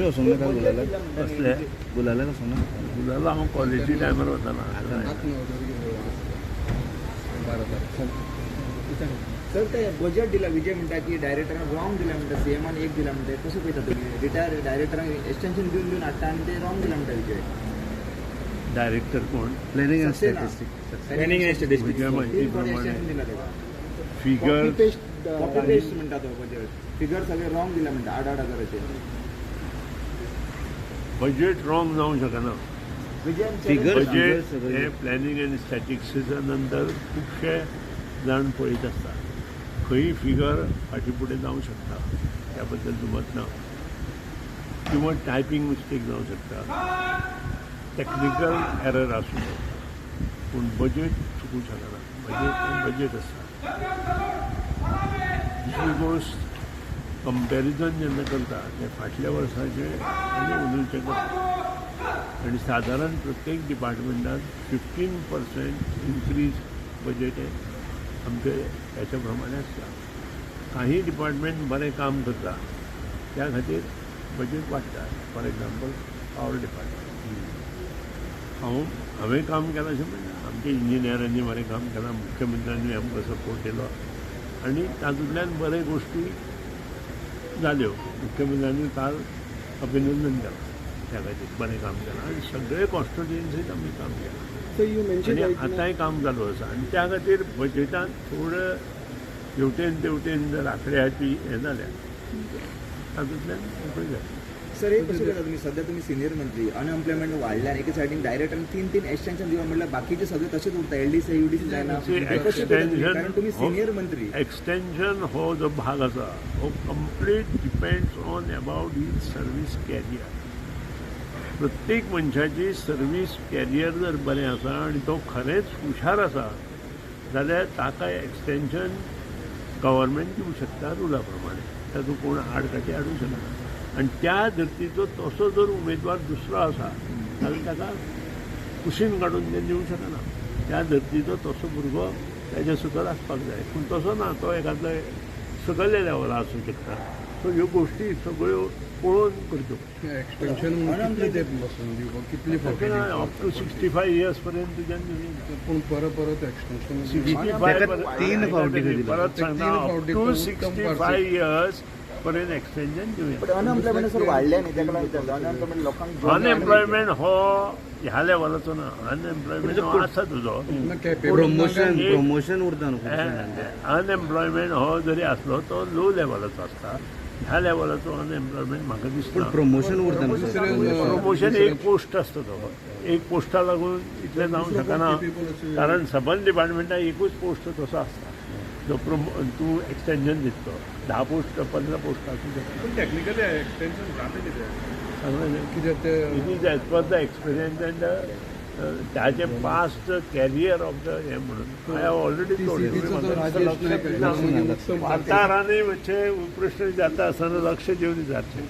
कसले गुलालाक वचूंक ना? गुलाला हांव कॉलेजी टायमार वताना. सर ते बजेट दिला विजय म्हणटा की डायरेक्टरान रॉंग दिला म्हणटा, सीएमान एक दिला म्हणटा, कशें पळयता तुमी? रिटायर डायरेक्टरांक एक्सटेन्शन दिवन दिवन हाडटा आनी ते रॉंग दिला म्हणटा विजय. डायरेक्टर कोण? Planning and statistics. Planning and statistics. म्हज्या माहिती प्रमाणे दिला ताका फिगर कॉपी पेस्ट म्हणटा तो बजेट फिगर सगळे रॉंग दिला म्हणटा 8-8 हजाराचे. बजेट रॉंग जावंक शकना. फिगर बजेट हे प्लॅनिंग आनी स्टॅटिस्टिक्सा नंतर खुबशे जाण पळयत आसता, खंय फिगर फाटीं फुडें जावंक शकता त्या बद्दल दुमत ना, किंवा टायपींग मिस्टेक जावंक शकता, टॅक्निकल एरर आसूं शकता, पूण बजेट चुकूंक शकना. बजेट हें बजेट आसता. दुसरी गोश्ट कंपॅरिजन जेन्ना करता तें फाटल्या वर्साचें आनी अंदूचें करता आनी सादारण प्रत्येक डिपार्टमेंटान 15% इन्क्रीज बजेट हें आमचे हेच्या प्रमाणे आसता. काही डिपार्टमेंट बरें काम करता त्या खातीर बजेट वाडटा. फॉर एग्जाम्पल पावर डिपार्टमेंट, हांवें काम केलां अशें म्हणना, आमच्या इंजिनियरांनी बरें काम केलां, मुख्यमंत्र्यांनी आमकां सपोर्ट दिलो आनी तातूंतल्यान बऱ्यो गोश्टी जाल्यो. मुख्यमंत्र्यांनी काल अभिनंदन केलां त्या खातीर बरें काम केलां आनी सगळे कॉन्स्टिट्युएन्सीत आमी काम केलां आनी आतांय काम चालू आसा. आनी त्या खातीर बजेटांत थोडें हेवटेन तेवटेन जर आंकड्याची हें जाल्यार तातूंतल्यान उपयोग जाता. सर एक कशें करता तुमी? सद्या तुमी सिनियर मंत्री, अनएम्प्लॉयमेंट वाडल्यान एके सायडीन डायरेक्टरान 3-3 एक्सटेन्शन दिवप म्हणल्यार बाकीचे सगळे तशेंच उरता, एलडीसी युडीसी जायना. कारण तुमी सिनियर मंत्री. एक्सटेन्शन हो जो भाग आसा हो complete depends on about his service career. प्रत्येक मनशाची सर्वीस कॅरियर जर बरें आसा आनी तो खरेंच हुशार आसा जाल्यार ताका एक्सटेन्शन गव्हर्मेंट दिवंक शकता रुला प्रमाणे, तातूंत कोण आडकाठी हाडूंक शकना. आनी त्या धर्तीचो तसो जर उमेदवार दुसरो आसा जाल्यार ताका कुशीन काडून तें दिवंक शकना. त्या धर्तीचो तसो भुरगो ताच्या सकयल आसपाक जाय, पूण तसो ना, तो एकादलो सकयल्या लेवला आसूंक शकता. सो ह्यो गोश्टी सगळ्यो पळोवन करच्यो. एक्सटेन्शन कितले अप टू 65 इयर्स पर्यंत तुज्यान दिवं. पूण परत परत एक्सटेन्शन 65 फावटी परत सांगता, अप टू 65 इयर्स पर्यंत एक्सटेन्शन दिवया. अनएम्प्लॉयमेंट सर वाडलें न्ही ताका लागून अनएम्प्लॉयमेंट लोकांक अनएम्प्लॉयमेंट हो ह्या लेवलाचो ना, अनएम्प्लॉयमेंट हो आसा तुजो प्रमोशन प्रमोशन उरता न्हू. अनएम्प्लॉयमेंट हो जरी आसलो तो लो लेवलाचो आसता. ह्या लेवलाचो अनएम्प्लॉयमेंट म्हाका दिसता. प्रमोशन उरता न्हू. प्रमोशन एक पोस्ट आसता, तो एक पोस्टा लागून इतलें जावंक शकना, कारण सबंद डिपार्टमेंटाक एकूच पोस्ट तसो आसता जो तूं एक्सटेन्शन दितलो. 10 पोस्ट 15 पोस्ट आसूं शकता. टॅक्निकली एक्सटेन्शन जाता कितें कित्याक it is as per the experience and ताचे पास्ट कॅरियर ऑफ the हें म्हणून I have already told. वार्ताहरांनी मातशें प्रश्न जाता आसतना लक्ष दिवन विचारचें.